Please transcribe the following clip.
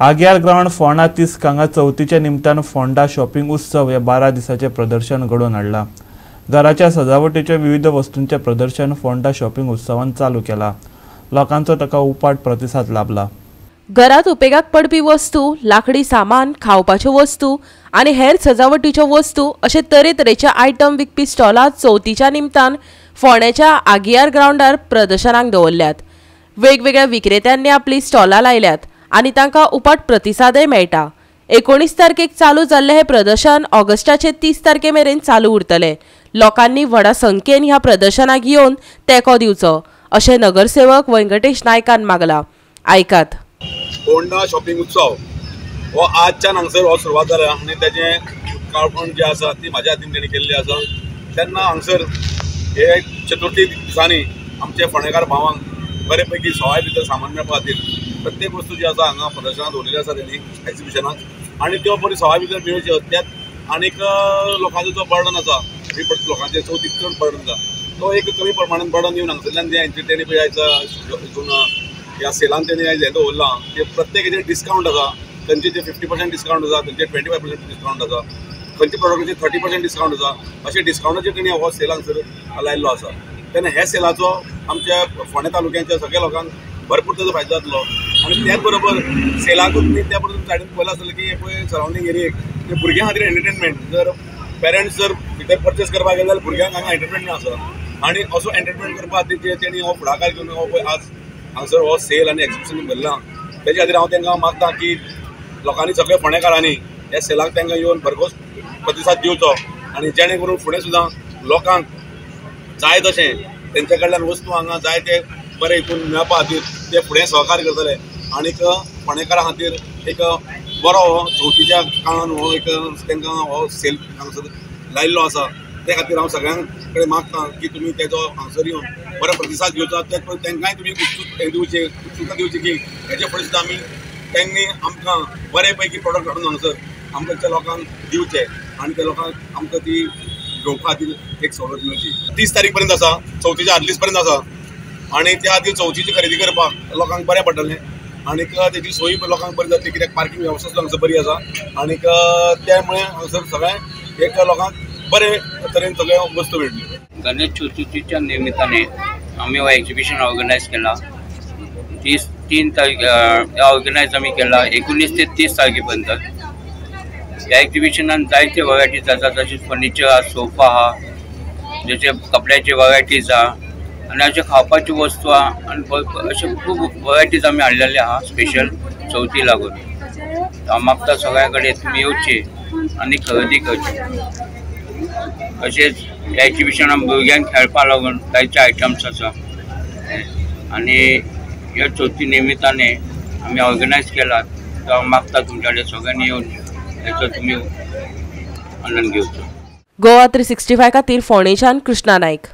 आग्यार ground Ponda Tisk हांगा चवथीच्या निमतान फोंडा शॉपिंग उत्सव हे 12 दिसांचे प्रदर्शन घडोवन हाडलां. घराच्या सजावटीच्या विविध वस्तूंचें प्रदर्शन फोंडा शॉपिंग उत्सवान चालू केलां. लोकांचो ताका उपाट प्रतिसाद लाभला. घरात उपेगाक पडपी वस्तू, लाकडी सामान, खावपाच्यो वस्तू आनी हेर सजावटीच्यो वस्तू अशे तरेतरेचे आयटम विकपी स्टॉलां चवथीच्या निमतान फोंड्याच्या आगियार ग्रावंडार प्रदर्शनाक दवरल्यात. वेगवेगळ्या विक्रेत्यांनी आपली स्टॉलां लायल्यात आनी तांकां उपाट प्रतिसादय मेळटा. 19 तारखेक चालू जाल्लें हें प्रदर्शन ऑगस्टाचे 30 तारखे मेरेन चालू उरतलें. लोकांनी व्हडा संख्येन ह्या प्रदर्शनाक येवन तेंको दिवचो अशें नगरसेवक व्यंकटेश नायकान मागलां. आयकात. फोंडा शॉपिंग उत्सव हो आजच्यान हांगसर हो सुरवात जाला आनी तेजें उक्तावण जें आसा ती म्हाज्या हातीन तेणी केल्ली आसा. तेन्ना हांगसर हे चतुर्थी दिसांनी आमचे फोंडेकार भावांक बरे पैकी सवाय भितर सामान मेळपा खातीर प्रत्येक वस्तू जी आसा हांगा प्रदर्शनात दवरलेली आसा तेणी एक्झिबिशनाक आनी त्यो बरी सवाय भितर मेळच्यो. त्यात आनीक लोकांचो जो बर्डन आसा, लोकांचे चवथीक चड बर्डन आसा, तो एक कमी प्रमाणान बर्डन येवन हांगसरल्यान जें तेणी पळय आयज हितून ह्या सेलान तेणी आयज हें दवरलां ते प्रत्येक डिस्कावंट आसा. खंयचे जे 50% डिस्कावंट आसा, खंयचे 25% डिस्कावंट आसा, खंयचे प्रोडक्टाचेर 30% डिस्कावंट आसा. अशें डिस्कावंटाचेर तेणी हो सेल हांगसर लायिल्लो आसा. तेन्ना ह्या सेलाचो आमच्या फोंडें तालुक्याच्या सगळ्या लोकांक भरपूर ताजो फायदो जातलो. आनी त्याच बरोबर सेलाकूच न्ही, त्या बरोबर सायडीन पळयलां आसतलें की पळय सरावंडींग एरियेक भुरग्यां खातीर एंटरटेनमेंट, जर पेरंट्स जर भितर पर्चेस करपाक गेले जाल्यार भुरग्यांक हांगा एंटरटेनमेंट आसा आनी असो एंटरटेनमेंट करपा खातीर तेणी हो फुडाकार घेवन हो पळय आज हांगसर हो सेल आनी एक्झिबिशन भरलां. तेजे खातीर हांव तांकां मागता की लोकांनी सगळ्या फोंडेकारांनी ह्या सेलाक तांकां येवन भरघोस प्रतिसाद दिवचो आनी जेणे करून फुडें सुद्दां लोकांक जाय तशें तेंच्या कडल्यान वस्तू हांगा जाय ते बरे हितून मेळपा खातीर ते फुडें सहकार्य करतले आनीक फोंडेकारां खातीर एक बरो हो चवथीच्या काळान हो एक तांकां हो सेल हांगसर लायिल्लो आसा. ते खातीर हांव सगळ्यां कडेन मागता की तुमी तेजो हांगसर येवन बरो प्रतिसाद घेवचो. त्याच तांकांय तुमी दिवचे, उत्सुकता दिवची की हेजे फुडें सुद्दां आमी तांणी आमकां बरे पैकी प्रोडक्ट हाडून हांगसर आमच्या लोकांक दिवचे आनी त्या लोकांक आमकां ती घेवपा खातीर एक सवलत मेळची. 30 तारीख पर्यंत आसा, चवथीच्या आदलीच पर्यंत आसा आनी त्या खातीर चवथीची खरेदी करपाक लोकांक बरें पडटलें आनीक तेजी सोयी लोकांक बरी जातली, कित्याक पार्किंग वेवस्था सुद्दां हांगसर बरी आसा आनीक त्यामुळे हांगसर सगळें एक लोकांक बरे तरेन सगळे वस्तू मेळटल्यो. गणेश चतुर्थीच्या निमित्ताने आम्ही हो एक्झिबिशन ऑर्गनायज केला. 3 तारीख ऑर्गनायज आमी केला 19 ते 30 तारखेपर्यंत. ह्या एक्झिबिशनान जायते व्हरायटीज आसा, तशेंच फर्निचर आहा, सोफा आहा, जशे कपड्याचे व्हरायटीज आहा आनी अशे खावपाच्यो वस्तू आहा आनी अशे खूब व्हरायटीज आमी हाडलेले आहा स्पेशल चवथी लागून. हांव मागता सगळ्या कडेन तुमी येवचे आनी खरेदी करची. तशेंच ह्या एक्झिबिशनान भुरग्यांक खेळपा लागून जायते आयटम्स आसा आनी ह्या चवथी निमित्ताने आमी ऑर्गनायज केला. तो हांव मागता तुमच्या कडेन सगळ्यांनी येवन हेचो तुमी आनंद घेवचो. गोवा 365 खातीर फोंडेच्यान कृष्णा नायक.